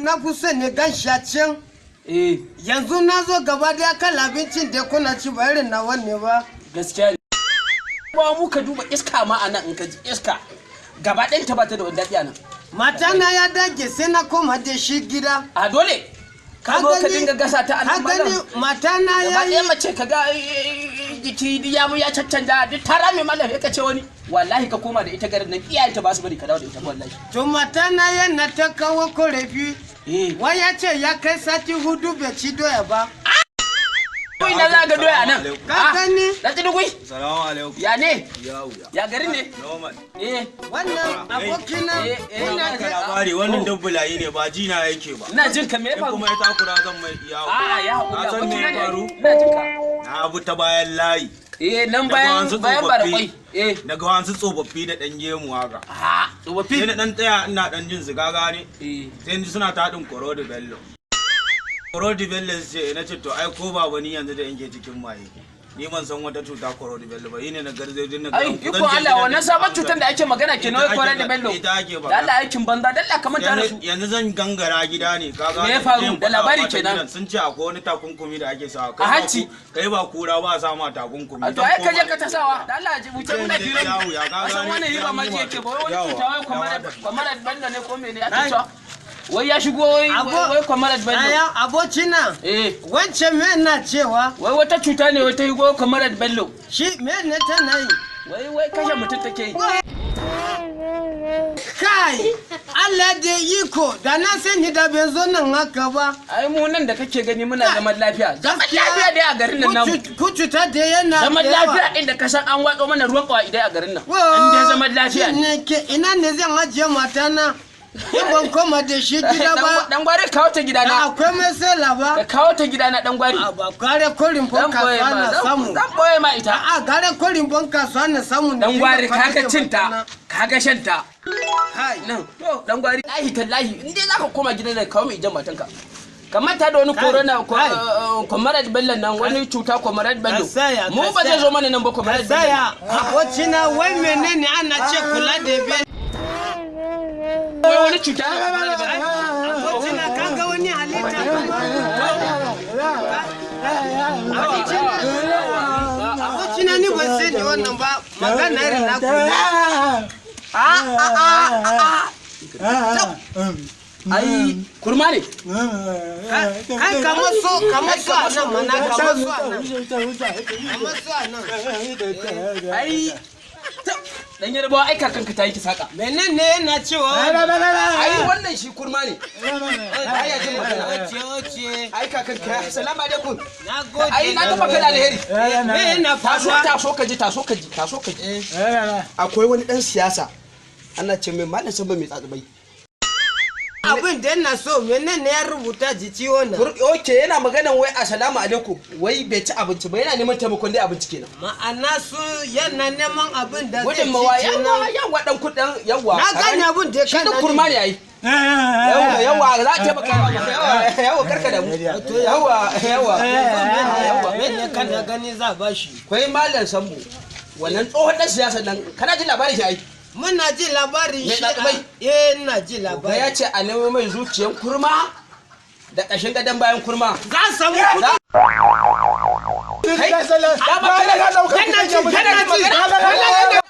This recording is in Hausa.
Na fi son ne gan shi a can. Eh. Yanzu na zo gaba daya kan abincin da kuna ci ba irin nawa ne ba. Gaskiya ne. Ba mu ka duba iska ma a nan, in ka ji iska gaba ɗayan ta ba ta da wani daɗi a nan. Mata na ya dage sai na koma da shi gida. A dole ka zo ka dinga gasa ta a Ka nan gani malam. mata na Gaba ya ɗaya yi mace ka ga jiki ya caccanja duk ta rame malam, sai ka ce wani. Wallahi ka koma da ita garin nan, iyayenta ba su bari ka dawo da ita wallahi. To, mata na yana ta kawo korafi. Eh. Wai ya ce ya kai sati 4 bai ci doya ba. Ko ina za ga doya a nan? Ka gani? Na tsinugui. Salamu alaikum. Ya ne? Yawwa. Ya garin ne? Normal. Eh. Wannan abokina Eh, eh, kuna Ka labari, wannan dubbulayi ne, ba jina yake ba. Ina jin ka, me ya In faru? kuma ya takura zan mai iyawo. A'a, ya haƙuri. Ka san me Abokina ya ne. faru? Ina jin ka. Na bi ta bayan layi. Eh, nan Daga bayan wasu bayan bara kwai. tsofaffi. Eh. Daga wasu tsofaffi da ɗan gemu haka. A Sai tsofaffi. na ɗan tsaya ina ɗan jin su, ka gane. Eh. Sai ni suna taɗin Korodi Bello. Korodi Bello su ce, na ce to ai ko ba wani yanzu da yanke cikin maye. Ni ban san wata cuta Korodi Bello ba, ne na garzayo din na Ai, iko Allah, wannan sabon cutar da ake magana kenan, wai Korodi Bello. Ita ake Da magana. Allah, aikin banza, dalla kamar ta rasu. Yanzu zan gangara gida ne, ka gane. Me ya faru? Zan Da faɗa labari wa matan kenan. gidan, sun ce akwai wani takunkumi da ake sawa. A Kai ba hanci. Kai ba kura ba a sa ma takunkumi. A to ai ka je ka tasawa. Da Allah ji wuce, muna Zan je fira. yawo, ya ka A san gane? wannan hiba ma ji yake ba, wai wani Yawa, cuta wai yawa. Kwamar Bello ne ko mene ake cewa? Wai ya shigo wai wai Kwamar Bello. Aya, abokina. Eh. Wancan me na cewa? Wai wata cuta ne wai ta yigo Kwamar Bello. Shi me ne tana yi? Wai kashe mutum take yi. Kai, Allah da iko, da na sani da bai zo nan haka ba. Ai mu nan da kake gani muna zaman lafiya. Zaman lafiya dai a garin nan namu. Ku cuta da yana Zaman da yawa. lafiya inda ka san an watso mana ruwan kawai idai a garin nan. Wo, In dai zaman lafiya ne. ne ke ina ne zan ajiye matana in ban koma da shi gida ba? Dan gwari, kawo ta Da gidana. akwai mai sela Ka ba. kawo ta gidana, dan gwari. A ba gare korin bon Dan boye kasuwa ma na samu. zan boye ma ita. A gare korin bon kasuwa na samu. Dan gwari, kaga cinta, kaga shanta. Kai. Nan to dan gwari, lahi tallahi in dai zaka koma gidan nan, kawo mai ijan matanka. Ka manta da wani Kai, corona, kai. Comrade Bello nan, wani cuta Comrade Bello. Ka saya, Mu ka ba zai saya. zo mana nan ba, Comrade Bello. Saya, abokina, wai menene ana ce kula da be? Wai wani cuta Comrade Bello. Abokina, ka ga wani halitta? Abokina, abokina, ni ban sani wannan ba, magana irin na ku ne. A a a a. Ai kurma ne. Kai, kamar so, kamar so a nan mana, kamar so a nan. Kamar so a nan. Ai dan Yarbawa, ai kakanka ta yi ki saka. Menene yana cewa wannan? Ai wannan shi kurma ne. Baya jin magana. Oce, oce. Ai kakanka, salamu alaikum. Na gode. Ai na taba kana alheri. Me yana Taso. faruwa? Taso ka ji, taso ka ji, taso ka ji. Akwai wani dan siyasa ana ce mai Malam Samba mai tsatsubai. Abin da yana so, menene ya rubuta jiki wannan? Ok, yana maganan wai assalamu alaikum, wai bai ci abinci ba, yana neman taimakon dai abinci kenan. Ma'ana su yana neman abin da zai ci Gudunmawa, yawa. kenan. Yawa, dan kudin, yawa. Na gane abin da ya Shi kana din kurma ne ai. Yawa, yawa, za a taimaka ma. Yawa, yawa, karka da mu. Yawa, yawa, yawa. Mene kana gani za ba shi? Kwai Malam Sambo, wannan tsohon dan siyasa nan, kana jin labarin shi ai? Muna ji labarin Me shi. ɗalibai? Eh, ina ji Ga labari. ya ce a nemo mai zuciyan kurma da ƙashin gadon bayan kurma. Za a samu kuɗi. Kai, dama kana Kana ji, kana kana jin ji. magana?